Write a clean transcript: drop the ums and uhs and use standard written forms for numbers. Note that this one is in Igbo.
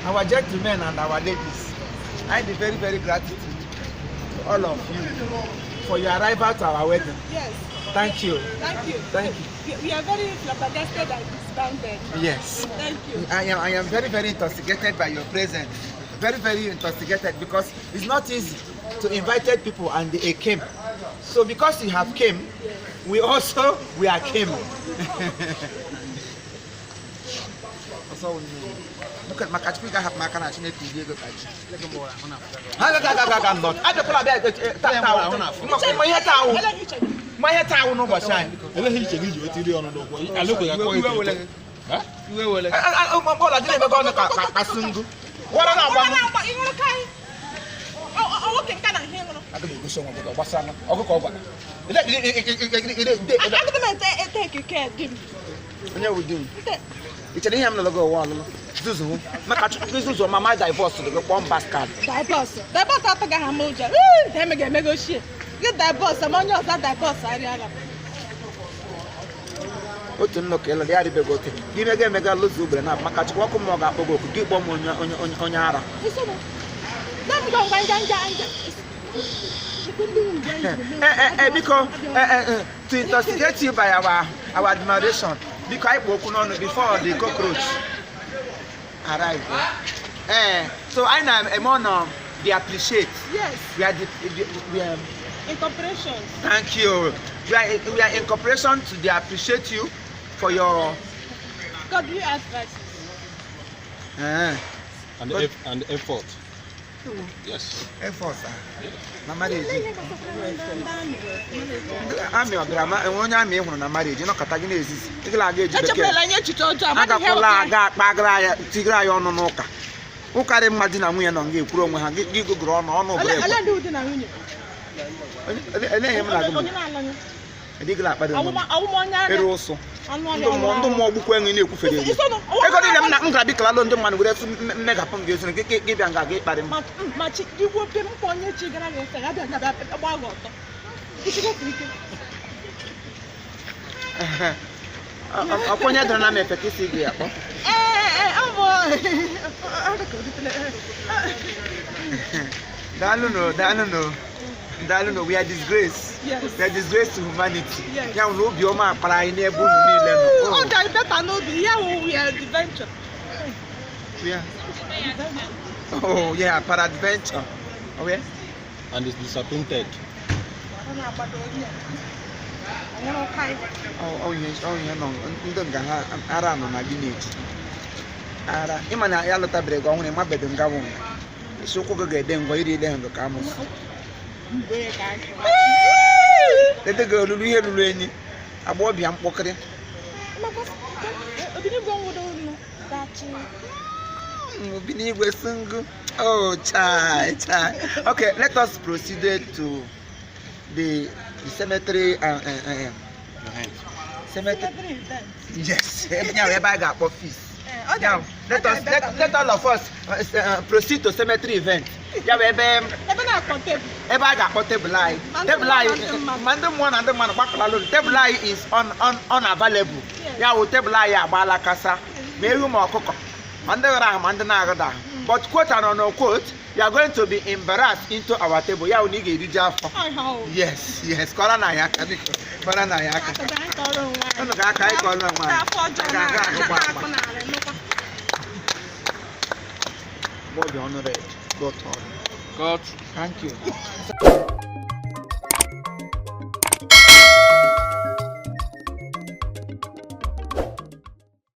Our gentlemen and our ladies, I dey very very gratitude to all of you for your arrival to our wedding. Yes. Thank you. Thank you. Thank you. We are very flabbergasted and disbanded. Yes. Thank you. I am very very intoxicated by your presence. Very very intoxicated because it's not easy to invited people and they came. So because you have came, we also we are came. Ọsọ wụ nne m. Look at maka Chukwu ga-ahapụ m aka na Chineke iri ego ka ji. Ha ga ga ga ga nọ. Abịakwala bịa taa taa. Ma ihe taa wụ. Ma ihe taa wụ n'ụbọchị anyị. Eleghị iche gị ji weta iri ọnụ n'ụkwụ alekwe ga akpọ Iwe ike. wele gị. Ụlọ dị na-emego ọnụ ka sungu. Wara na-agba m. Nwoke nka na ihe ṅụrụ. Aga m egosi onwe gị gbasara ọgụ ka ọ gwara. Agụdị m ete ete ekike di m. Onye wụ di m? Ị chere ihe m nọrọ gị ụwa ọlụlụ? Zuzu hụ. Maka Chukwu gị zuzu mama divorce gị kpọọ m bastard. Divorce. Divorce atụghị ha m ụjọ. Emega emega ochie. Gị divorce ma onye ọzọ divorce arịara m. Otu nnọkọ ịlụrụ ya adịbeghị oke. Gị mega emega lụzu ugbere na maka Chukwu ọkụ mmụọ ga-akpọ gị oku gị kpọọ m onye onye onye onye ara. Isoro. Dem ngwa ngwa nja nja nja. Biko, to intoxicate you by our admiration, biko, anyị kpọ okwu n'ọnụ before the cockroach arrive. So anyị na-eme ọnọ the appreciate. Yes. We are the, we are Incorporations. Thank you. We are in cooperation to the appreciate you for your Godly advices. And effort. Yes. Effort na marriage. Amị ọ bịara ma enwe onye amị ị hụrụ na marriage nọkọta gị na-ezizi ịgala aga eji bekee. Echekwala anyị echiche ọjọọ amaghị ihe. Agakwala aga akpagara ya tigara ya ọnụ n'ụka ụka dị mma. Di na nwunye nọ nga ekwuru onwe ha gị gị gụgụrụ ọnụ ọnụ bụrụ Ole ekwe. Ndị ụdị na nwunye. Ele ihe m na-agụ m Onye na-alụ. Adịgịla akpadị onwe m. Ọwụma onye ara. Ere ụsụ. Anụ Ndị ọhịa. mmụọ ndị mmụọ gbukwa enyi na-ekwufere egwu. Ego niile m na m gara bikala ndị mmadụ were sị mmegapụ m ga-ezu gị gị bịa nga ga ịkparị m. Ma chi igwe ope mkpa onye chi gara gị nsị abịa nga bịa gbaa gị ọtọ. Ichigokwu ike. Ọkwa onye dọrọ na m efe ka isi gị akpọ. Ee, ọ bụ ọ dị ka oditele. Daalụnụ, daalụnụ, daalụnụ. We are disgrace. Yes. We are disgrace to humanity. Yes. Ya nwere obiọma akpara anyị n'ebe unu niile nọ. Ọ dị anyị better n'obi ya wụ we are adventure. Yeah. Oh yeah, peradventure. Oh yeah. And is disappointed. Ọ na-agbado onye a. Ọ nwụrụ ụka anyị. Oh, ihe nọ ndị nga ha ara nọ na lineage. Ara ịma na ya lụtabere gị ọhụrụ ịmabedo nga bụ nga. Isi ụkwụ gị ga-ede ngwa iri ile ndụ ka amụsụ. Mgbe ka anyị. Lete gị olulu ihe lụrụ enyi. Agbọghọbịa mkpọkịrị. Obinigwe nwụrụ unu dachi. Obinigwe single. Oh, chai, chai. Okay, let us proceed to the cemetery. Cemetery. Cemetery event. Yes. Yeah, ebe a ga-akpọ feast. Ọ dị Now, let us let all of us proceed to cemetery event. Ya bụ ebe ebe na-akpọ tebụl. Ebe a ga-akpọ tebụl anyị. Ma ndị Tebụl anyị mmụọ na ndị mmadụ. Ma ndị mmụọ na ndị mmadụ gbakọrọ lụrụ. Tebụl anyị is unavailable. Yes. Ya bụ tebụl anyị agbaala kasa. Ma ewu ma ọkụkọ. Ma ndị ghara ahụ ma ndị na-aghọda ahụ. But quote and unquote, you are going to be embarrassed into our table. Ya bụ na ị ga-eriju afọ. Ọ ihe ọ wụ. Yes. Kọrọ na ya aka, biko. Kọrọ na ya aka. Akụda anyị kọrọ onwe anyị. Unu ga-aka anyị kọrọ onwe anyị. Afọ ọjọọ Ga-aga agụkwa na-akụ agba. n'ala nnukwu. Bobby ọnụ red. Dot ọnụ. Cut. Thank you.